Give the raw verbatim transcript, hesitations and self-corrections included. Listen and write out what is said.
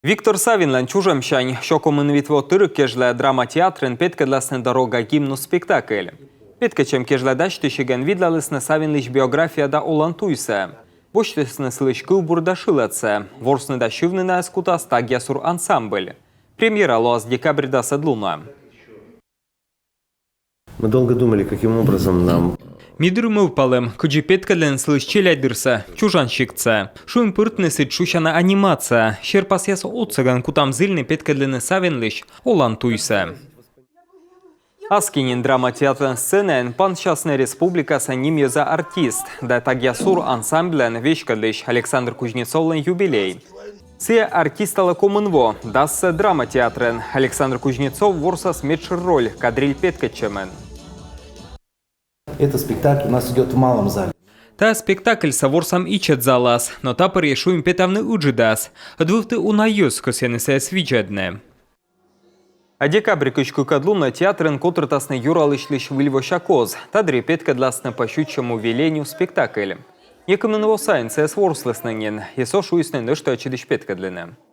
Виктор Савинлӧн чужӧмсянь сё комын вит во тырык кежлӧ драма театрын петкӧдласны «Дорога — гимну» спектакль. Петкӧдчӧм кежлӧ дасьтысигӧн видлалісны Савинлысь биография да олан туйсӧ. Босьтісны сылысь кывбур да шылӧдсӧ. Ворсны да сьывны найӧс кутас «Тагъясур» ансамбль. Премьера лоас декабрь дасӧд лунӧ. Мы долго думали, каким образом нам... Ми дыр мӧвпалім, кыдзи петкӧдлыны сылысь челядьдырсӧ, чужан сиктсӧ. Шуим пыртны сідз шусяна анимация, серпасъяс отсӧгӧн кутам зільны петкӧдлыны Савинлысь олан туйсӧ. Аски нин драма театрын сценаын пансясны республикаса нимъяса артист да «Тагъясур» ансамбльлӧн веськӧдлысь Александр Кузнецовлӧн юбилей. Сійӧ артисталӧ комын во, дассӧ драма театрын. Александр Кузнецов ворсас медшӧр роль кадриль петкӧдчӧмын. Этот спектакль у нас идет в малом зале. Та спектакльсӧ ворсам ичӧт залас, но та пӧрйӧ шуим петавны ыджыдас. Ӧд вывті уна йӧз кӧсйӧны сійӧс видзӧдны. А декабрь кызь кыкӧд лунӧ театрын котыртасны Юралысьлысь «Выльвося коз». Та дырйи петкӧдласны «По щучьему велению» спектакль. Некымын во сайын сійӧс ворслісны нин, и со шуисны нӧшта ӧтчыдысь петкӧдлыны.